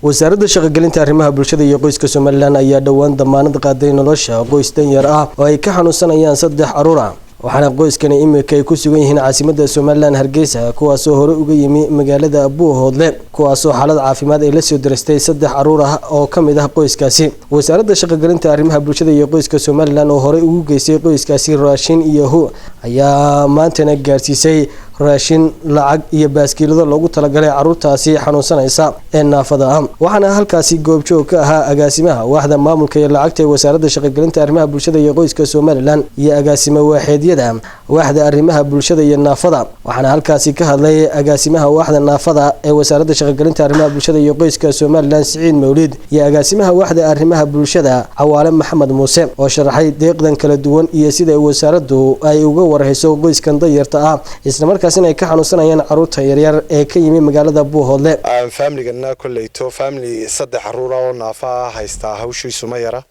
Wasaaradda Shaqogelinta, Arrimaha Bulshada iyo Qoyska Somaliland ayaa dhowaan damaanad qaaday nolosha qoys danyar ah oo ay ka xanuunsanayaan saddex caruur ah, waxaana qoyskani imika ay ku sugan yihiin caasimada Somaliland, Hargeysa, kuwaasoo hore uga yimi magaalada Buuhoodle, kuwaasoo xaalad caafimaad ay lasoo darastay saddex caruur ah oo ka mid ah qoyskaasi. Wasaaradda Shaqogelinta, Arrimaha Bulshada iyo Qoyska Somaliland oo horey ugu geystay qoyskaasi raashin iyo hu ayaa maantana gaarsiisay raashin, lacag iyo baaskiilado loogu talagalay caruurtaasi xanuunsanaysa ee naafada ah. Waxaana halkaasi goobjoog ka ahaa agaasimaha waaxda maamulka iyo lacagta ee Wasaaradda Shaqogelinta, Arrimaha Bulshada iyo Qoyska Somaliland iyo agaasimo waaxeedyada waaxda arrimaha bulshada iyo naafada. Waxaana halkaasi ka hadlay agaasimaha waaxda naafada ee Wasaaradda Shaqogelinta, Arrimaha Bulshada iyo Qoyska Somaliland, Siciid Mawlid, iyo agaasimaha waaxda arrimaha bulshada, Cawaale Maxamed Muuse, oo sharaxay deeqdan kala duwan iyo sida wasaaraddu ay uga warhayso qoyskan danyarta ah, islamarkaasina ay ka xanuunsanayaan caruurta yaryar ee ka yimi magaalada Buuhoodle. Familigana koleyto family saddex caruura oo naafa haystaa, hawshiisu ma yara.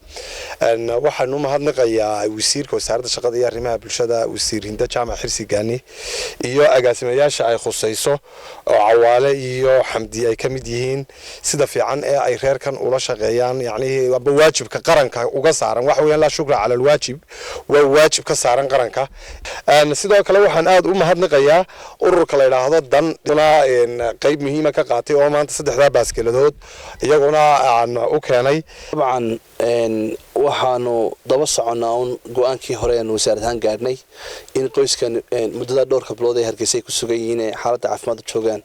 Waxaan u mahadnaqayaa wasiirka Wasaaradda Shaqada iyo Arrimaha Bulshada, Wasiir Hinda Jaamac Xirsi Gaani, iyo agaasimayaasha ay khusayso oo Cawaale iyo Xamdi ay ka mid yihiin, sida fiican ee ay reerkan ula shaqeeyaan, yacnihii aba waajibka qaranka uga saaran. Waxa weeyaan, laa shukra cala alwaajib, waa waajib ka saaran qaranka. Sidoo kale waxaan aada u mahadnaqayaa ururka la yidhaahdo Dan, una qeyb muhiima ka qaatay oo maanta saddexdaa baaskiladood iyaguna aan u keenay. Dabcan waxaanu daba soconnaa un go-aankii hore aanu wasaarad ahaan gaadhnay in qoyskan muddada dhowrka bilood ee Hargeysa ay ku sugan yihiin ee xaaladda caafimaadda joogaan,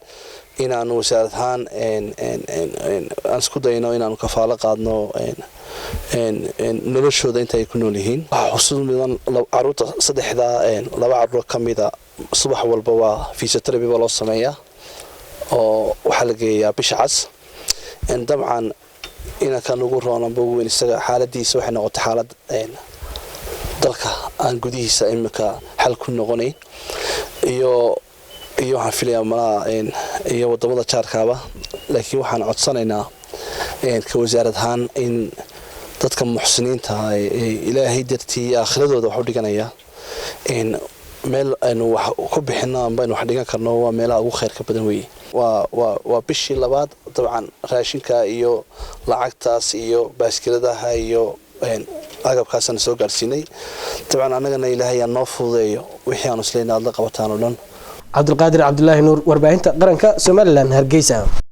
inaanu wasaarad ahaan aan isku dayno inaanu kafaalo qaadno noloshooda inta ay ku nool yihiin. Waxaa xusud mudan caruurta saddexdaa, laba caruur ka mida subax walba waa physiotherapy baa loo sameeyaa oo waxaa la geeyaa Bisha Cas. Dabcan inankan ugu roonanba ugu weyn, isaga xaaladiisa waxay noqotay xaalad dalka aan gudihiisa imika xal ku noqonayn iyo waxaan filayaa malaha iyo wadamada jaarkaaba, laakiin waxaan codsanaynaa ka wasaarad ahaan in dadka muxsiniinta Ilaahay dartii aakhiradooda wax u dhiganaya meel aynu wax ku bixino amba aynu wax dhigan karno waa meelaha ugu khayrka badan weeye. Waa bishii labaad dabcan raashinka iyo lacagtaas iyo baaskiladaha iyo agabkaasaan soo gaarsiinay. Dabcan annagana Ilaahay aan noo fududeeyo wixii aanu isleyn aad la qabataan oo dhan. Cabdulqaadir Cabdulaahi Nuur, Warbaahinta Qaranka Somaliland, Hargeysa.